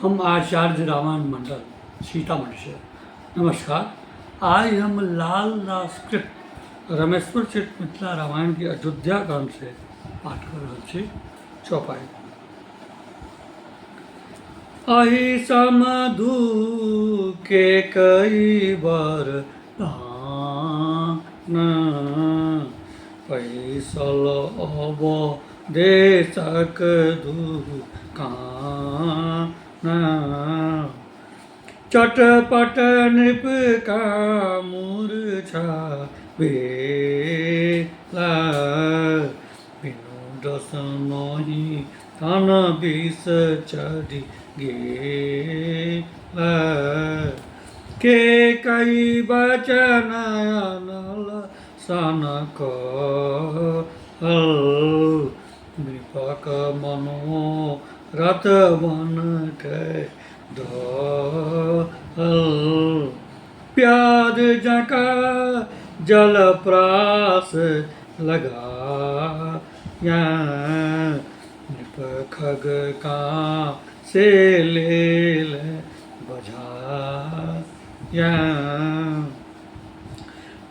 हम आचार्य रामायण मंडल सीतामढ़ी से। नमस्कार। आज हम लाल दास कृत रमेश्वर चित मिथिला रामायण के अयोध्या कांड से पाठ कर रहल छी। चौपाई। अहि सम के कई बर दान पैसल अब देशक दुकान चटपट नृप का मूर्छा भेला बिनु दसनहि तन विष चढ़ि गेला के कई बचन अनल सन कहल नृपक मनोरथ बन के दहल प्याद जकाँ जल प्रास लगाया नृप खग का से लेल बझाया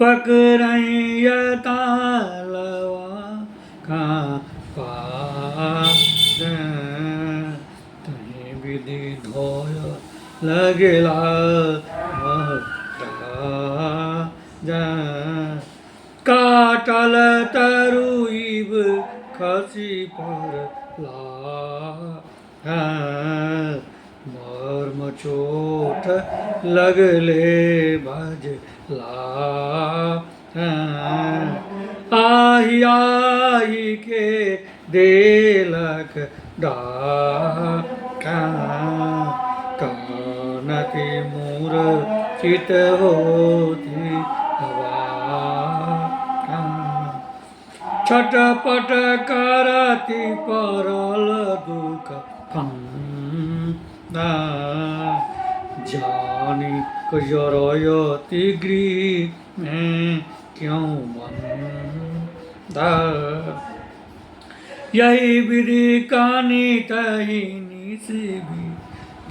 पकड़ैया तालवा का पास तही विधि धोय लगला जा काटल तरुइब खसी पड़ला मर्म चोट लगले बजला आहि आहि के देलक डाका कानति मूर चित होती हवा छटपट करती परल दुख फंदा जानी जरयति गृह में क्यों बंदा यही विधि कानी तही निसी भी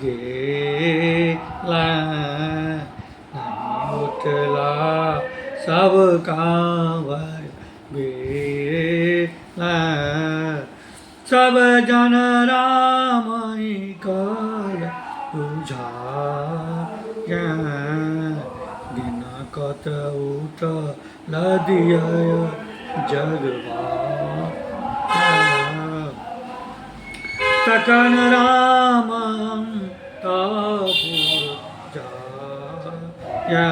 गेला नहीं उठला सब कांवर बेला सब जन राम कल बुझाया दिन कत उठ लदिया जगवा तखन राम तापुर जाया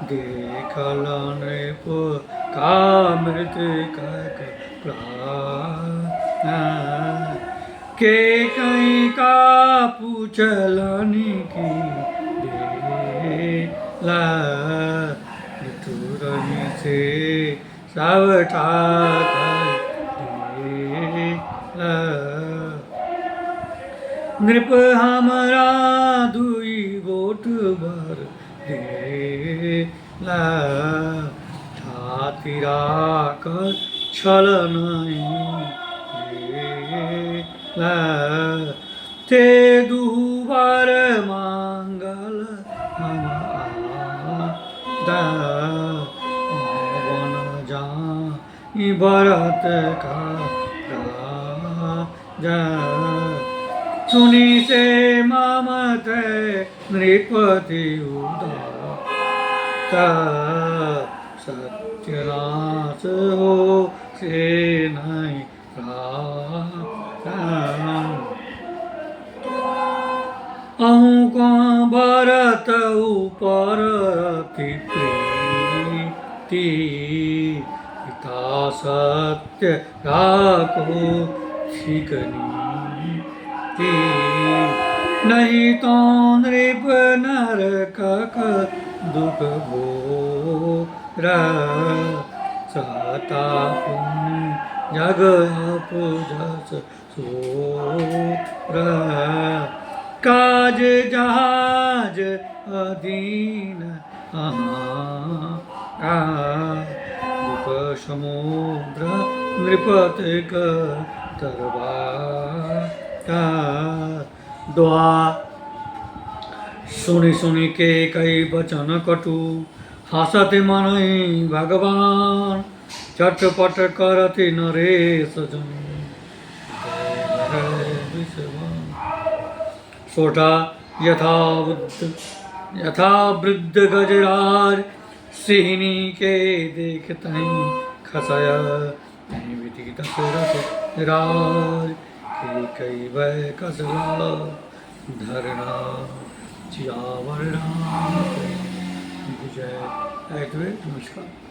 देखल नृप कामृत कक प्राण के कहीं का पूछलनि की देला निठुरहि से सबटा देला नृप हमरा दुई गोट बर देला छाती राखल छल नहि देला ते दुहु बर मांगल हम आदा वन जाई भरत का राजा सुनी से ममत नृपति उदाता सत्यनाश हो से नहीं अहूँ को भरत ऊपर अति प्रीति पिता सत्य राखो ठीक नीति नहीं तो नृप नरकक दुख भोरा सता पुण्य जग अपजस सोरा काज जहाज अधीन अहाँ का दुख समुद्र नृपति तरबा का दोहा सुनि सुनि के कई बचन कटु, हसत मनई भगवान, चटपट करति नरेश जन, सोटा यथा बुद्ध यथा वृद्ध गजराज, सिंहनी के देखतहि खसय, तहि विधि दशरथ राज, के कई वै कसला धरना, सियावर राम विजय। एतबे, नमस्कार।